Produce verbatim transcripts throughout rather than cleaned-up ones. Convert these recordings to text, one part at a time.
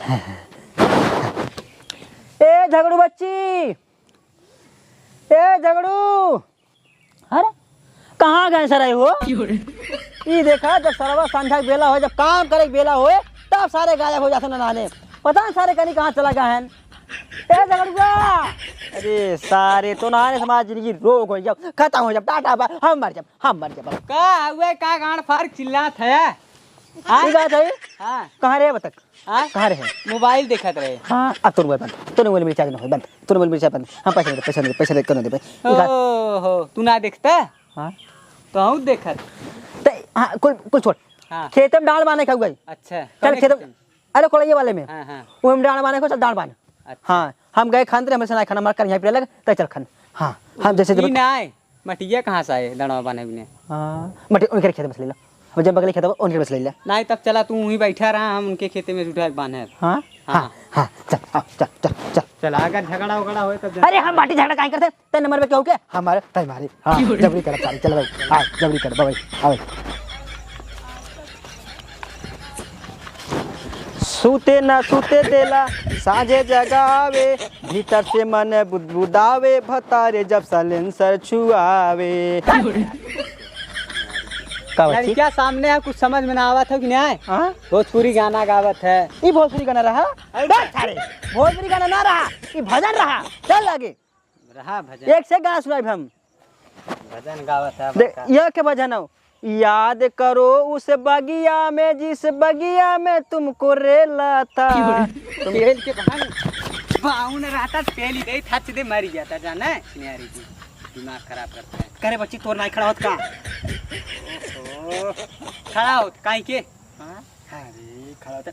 ए झगड़ू बच्ची, ए झगड़ू, अरे कहाँ गए सर हो? ई देखा, जब सरवा संझा के बेला होए, जब काम करे के बेला होए, तब सारे गायब हो जाते नहाने। पता नहीं सारे कहीं कहाँ चला गए हैं। ए झगड़ुआ, अरे सारे तो नहाने से हमारी जिंदगी रोक हो जाओ, खत्म हो जाओ, टाटा बाय, हम मर जाओ, हम मर जाओ। का हुआ, का गांड फाड़ चिल्लात है? हाँ? ई बात है? हाँ। कहाँ रे बतख? हाँ? कहाँ रहे? मोबाइल देखत रहे। हाँ, अब तोर मोबाइल बंद। तोर मोबाइल में रिचार्ज ना हो, बंद। तोर मोबाइल में रिचार्ज बंद। हाँ, पैसा दे, पैसा दे, पैसा दे, कौन दे? ई बात ओहो, तू ना देखता? हाँ। तो हम देखत। ते, हाँ, कुल, कुल छोड़। हाँ। खेते में डाल बाने खाऊ गई। अच्छा, चल कौने खेते खेते में? अरे कोलैया वाले में। हाँ, हाँ। वो हम डाल बाने को, चल डाल बाने। अच्छा। हाँ, हम गए खान तेरे, हमसे ना खाना मार कर यहाँ पे लग, तय चल खान। हाँ, हम जैसे ई ना आए। मटिया कहाँ से आए, दड़वा बान्हे बिने? हाँ, मटिया उनके खेत में से ले ला। अब जब बगले खेत, उनके में से ले ला। नहीं, तब चला, तू वहीं बैठा रहा, हम उनके खेते में उठा के बान्हे। हाँ? हाँ। हाँ, हाँ, चल, आ, चल, चल, चल। चला, अगर झगड़ा उगड़ा होए, तब अरे, हम बाटी झगड़ा काहे करते? तै नंबर पे केहू के? हमारे, तै मारे। हाँ, जबरी कर, सारी, चल भाई। हाँ, जबरी कर, बाबा, आ भाई। सूते ना सूते देला, साँझे जगावे, भीतर से मन बुदबुदावे, भतारे जब साइलेंसर छुआवे। का बच्ची? लड़किया सामने है, कुछ समझ में ना आवत है कि नहीं? हाँ? भोजपुरी गाना गावत है। ई भोजपुरी गाना रहा? अरे बस सारे, भोजपुरी गाना ना रहा, ई भजन रहा। चल आगे। रहा भजन। एक से गा सुनाइब हम। भजन गावत है देख, बड़का। यह के भजन हो? याद करो उस बगिया में, जिस बगिया में तुमको रेला था। क्यों रे? तुम तेल के बहाने बाउन रहता, तेल ही दे, थच दे, मर जाता, जाना है? न्यारी जी, दिमाग खराब करता है। करे बच्ची, तोर नाई खड़ा होत का? ओहो, खड़ा होत, काहे के? हाँ? अरे, खड़ा होत।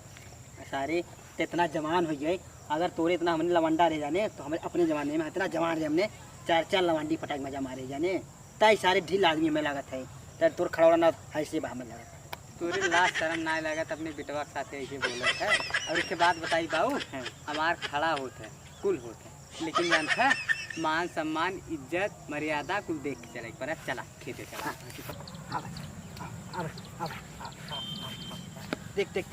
सारे, ते इतना जवान हो गए, अगर तोरे इतना हमने लवंडा रहे जाने, तो हमें अपने जमाने में इतना जवान रहे हमने, चार चार लवंडी पटाक मजा मारे जाने। ताई सारे ढील आदमी हमें लागत है, ताई तोर खड़ा ना ऐसे बा हमें लागत है। तोरे लाज शर्म ना लागत अपने बेटवा के साथे ऐसे बोलत है। और एक बात बताई बाऊ, हाँ। हमार खड़ा होत है, कुल होत है, लेकिन जानत है, मान सम्मान, इज्जत, मर्यादा कुल देख के चले के पड़त। चला, खेते चला। हाँ, हाँ, ठीक है। हाँ भाई, हाँ, हाँ भाई, हाँ भाई, हाँ, हाँ, हाँ, हाँ। देख, देख,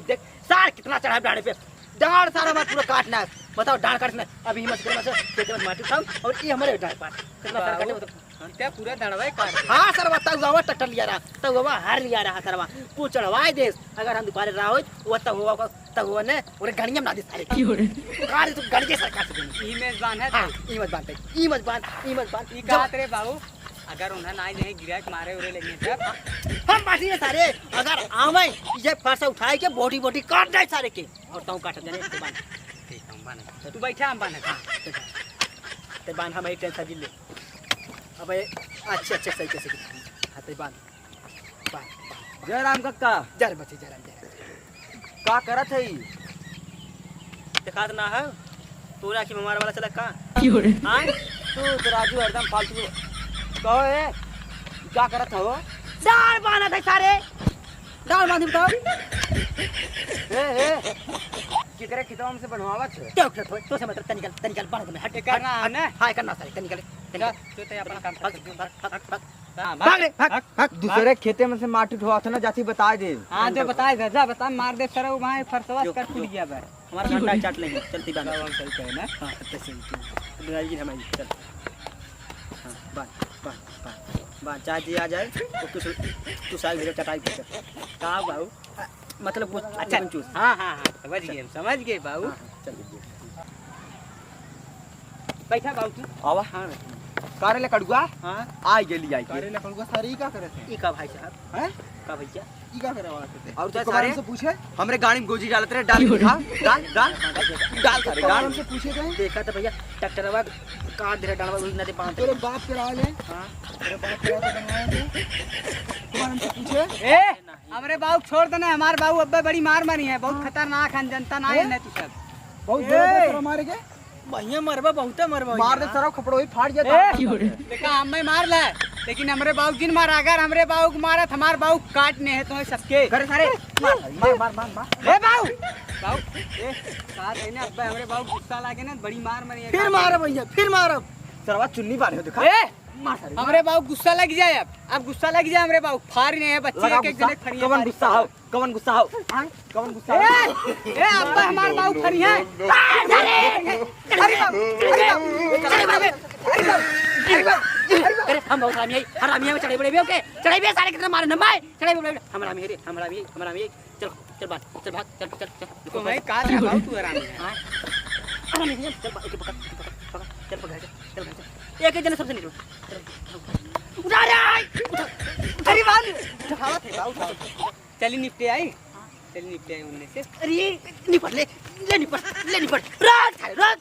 देख, सार कितना चढ़ा है डांडे पे। डांड सारा हमारा पूरा काटना है। बताओ, डांड काटना है। अभी हिम्मत से, हिम्मत से, खेते में माटी उठाओ और ये हमारे डांड पास। कितना सारा काटे, बताओ। हाँ, क्या पूरा दड़वा ही काट दिया? हाँ सर, बताओ, आवा ट्रैक्टर लिया रहा, तब आवा हर लिया रहा सरवा, कुल चढ़वाए देस। अगर हम दुपारे रहा होइत, वो तब हुआ, तब हुआ ने, ओरे गड़िया में ना दे सारे। क्यों रे? कार तो गड़िया सरकार से देंगे। ई मेजबान है हाँ, तो? ई मेजबान थे, ई मेजबान, ई मेजबान। ई जो कहत रे बाबू, अगर उन्हें ना जाए गिराक मारे उरे लेंगे तब? हम बाटी में सारे, अगर आवे, ये फरसा उठाए के बॉडी बॉडी काट दे सारे के, और तू काट देने, ते बांध। ठीक है, हम बांध। तू बैठा, हम बांध। हाँ, ते बांध। ते बांध, हम एक टेंशन ले। अबे, अच्छे, अच्छे, सही कैसे की। हाँ, ते बांध। बांध, बांध, बांध। जय राम कक्का। जय राम बच्चे, जय राम, जय राम। का करत है ई? देखात ना है? तोरे आँखी में मारे वाला चला का? क्यों रे? हाँ? तू तो राजू एकदम फालतू। कहो ए, का करत हो? डाल बांधत है सारे। डाल बांधी बताओ। ए, ए, केकरे खितवा में से बनवावत है? तो, तो, तो, तो से मतलब तनिकल, तनिकल बांध में हट, एकर हट, ना, हट, ना। हाँ, एकर ना सारे, तनिकल, तनिकल। जा, तू तो अपन काम कर। भाग, भाग, भाग, भाग। हाँ, भाग रे, भाग, भाग, भाग। दूसरे खेते में से माटी उठवावत है ना, जाती बता दे। हाँ, जो बता दे, जा बता, मार दे सर, वो वहाँ फरसवा जो, कर टूट जो। गया बा। हमारा घंटा चाट लेंगे, चलती बांध। हाँ, सही कहे ना। हाँ, तो सही कहे। तो बनाइए हमारी, चल। हाँ, बांध, बांध, बांध, बांध, चाहे जे आ जाए, तो कुछ, कुछ आए, मेरे चटाई पे चल। का बाबू? मतलब कुछ अच्छा, चूस। हाँ, हाँ, हाँ, समझ गए, समझ गए बाबू। हाँ, हाँ, चल, चल। बैठा बाबू तू। आवा। हाँ। का रे लकड़ुआ? हाँ। आई गेली, आई गेली। का रे लकड़ुआ, सारे ई का करत है? ई का भाई साहब? हैं? का भैया? ई का करे वाला करते? और तो सारे हमसे पूछे? हमरे गाड़ी में गोजी डालत रहे, डाल, डाल, डाल, डाल, डाल सारे, डाल। हमसे पूछे थे? देखा तो भैया, ट्रैक्टरवा काट दे रहा, डालवा उही ना दे बांध तेरे दे। बाप के रहा ले? हाँ। तेरे बाप के रहा तो बनवाया थे? तुम्हारे हमसे पूछे? ए! हमरे बाऊ के छोड़ देना, हमार बाऊ अब्बे बड़ी मार मारी है, बहुत खतरनाक है, जनता ना है, हैं? नहीं तू सब। बहुत ए! जबरदस्त है हमारे के। बढ़िया मरबा, बहुते मरबा मार दे भैया। सरवा, खपड़ो ही फाड़ जाता। ए! देखा, हमें मार ले, लेकिन हमरे बाऊ जिन मारा, अगर हमरे बाऊ को मारत, हमार बाऊ काट ने है तो सबके। करे सारे, मार, मार, मार, मार, मार। ए बाऊ, बाऊ, ए, का कहने, अब्बे हमरे बाऊ गुस्सा लागे ना, बड़ी मार मारी है। फिर मारब भैया, फिर मारब। सरवा चुन्नी बारे हो, देखा। ए! मार सारे। हमरे बाऊ गुस्सा लग जाए अब, अब गुस्सा लग जाए हमरे बाऊ। फारी नहीं है बच्चे, लगा एक एक गुस्सा? जने फरिया कवन मारी। गुस्सा हो? कवन गुस्सा हो? हाँ? कवन गुस्सा हो? ए, ए, अब हमार बाऊ फरी है। अरे बाऊ, अरे बाऊ, अरे बाऊ, अरे बाऊ, अरे बाऊ। अरे हम बहुत हरामी है, हरामी है, चढ़े बड़े भी ओके, चढ़े भी सारे कितना मारे न माए, चढ़े बड़े, हम हरामी है रे, हम हरामी है, हम हरामी है। चल, चल बाहर, चल भाग, चल, चल, चल। तो भाई, का था बाऊ, तू हरामी है? हाँ? हरामी है, चल, चल, पकड़, पकड़, पकड़, चल, पकड़, चल, चल, चल। एक, एक जने सबसे निकलो। चल, उठा रे, उठा, उठा। अरे बाप रे, उठावत है, बाऊ, उठावत है। चली निपटे आई, चली निपटे आई उनने से। अरे, निपट ले, ले निपट, ले निपट, रख, रख।